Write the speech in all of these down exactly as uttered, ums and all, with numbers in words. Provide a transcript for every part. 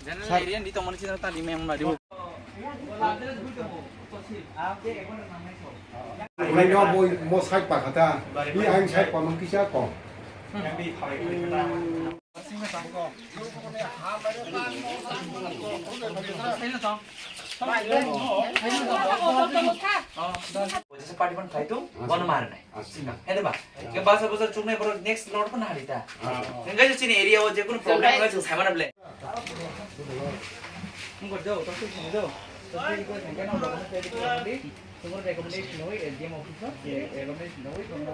General area ni tongmani sida tadi meng mari. Ulai no boi mo side pa khata. Ni aing side pa mang kisa ko. Party pon khai tu, bono mar nai. Ede ba, ke basa basa chungnai borok next lot pon hari ta. Engkai chini area o je kono problem engkai chini saimana ble. Engkor jo, to sini jo. To sini ko engkai no document ready ko di. Tumor recommendation no, S D M office no, recommendation no.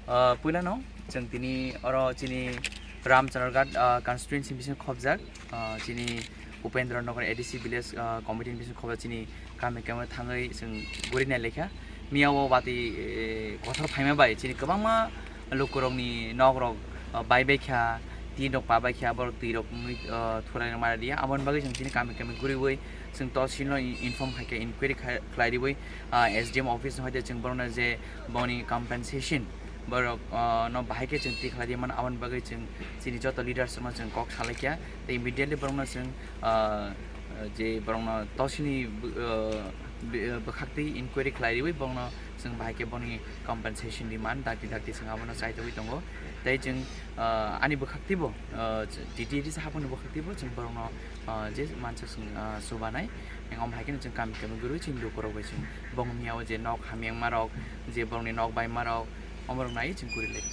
Ah, puilano chwng tini oro chini Ramchandraghat, ah, constituency bising khobjak, ah, chini Upendra Nagar A D C village, ah, committee ni bising khobjak chini kami kami thangwi chwng guri nai lekha. Miya o bati, eh, kothor phaima bai chini kwbangma lukurokni nokrok, ah, bai bai kha, tin rok pa bai kha, borok twi rok wngwi, ah, thulai rok mara dia. Aboni bagwi chwng chini kami kami guriwi chwng tosilno in-, inform khai khe inquiry khai-, khlai riwi, ah, S D M office no hoite chwng borokno je boni compensation borok, ah, no bahai khe chwng tikhlai di mano, aboni bagwi chwng chini joto leaders no chwng kok salai kha, tei immediately borokno chwng, ah, je borokno tosini bw-, ah, bw-, bwkhak twi inquiry khlai riwi borokno chwng bahai khe boni compensation di man dakti dakti chwng abono chai togwi tongo. Tei chwng, ah, ani bwkhak twibo, ah, T T A D C haponi bwkhak twibo chwng borokno, ah, je mansa chwng, ah, chubanai, omo hai kheno chwng kami kami gurwi chwng lukurok bai chwng bong miyao je nok hamyangma rok, je borokni nok baima rok, omorok nai chwng kwrwi lai.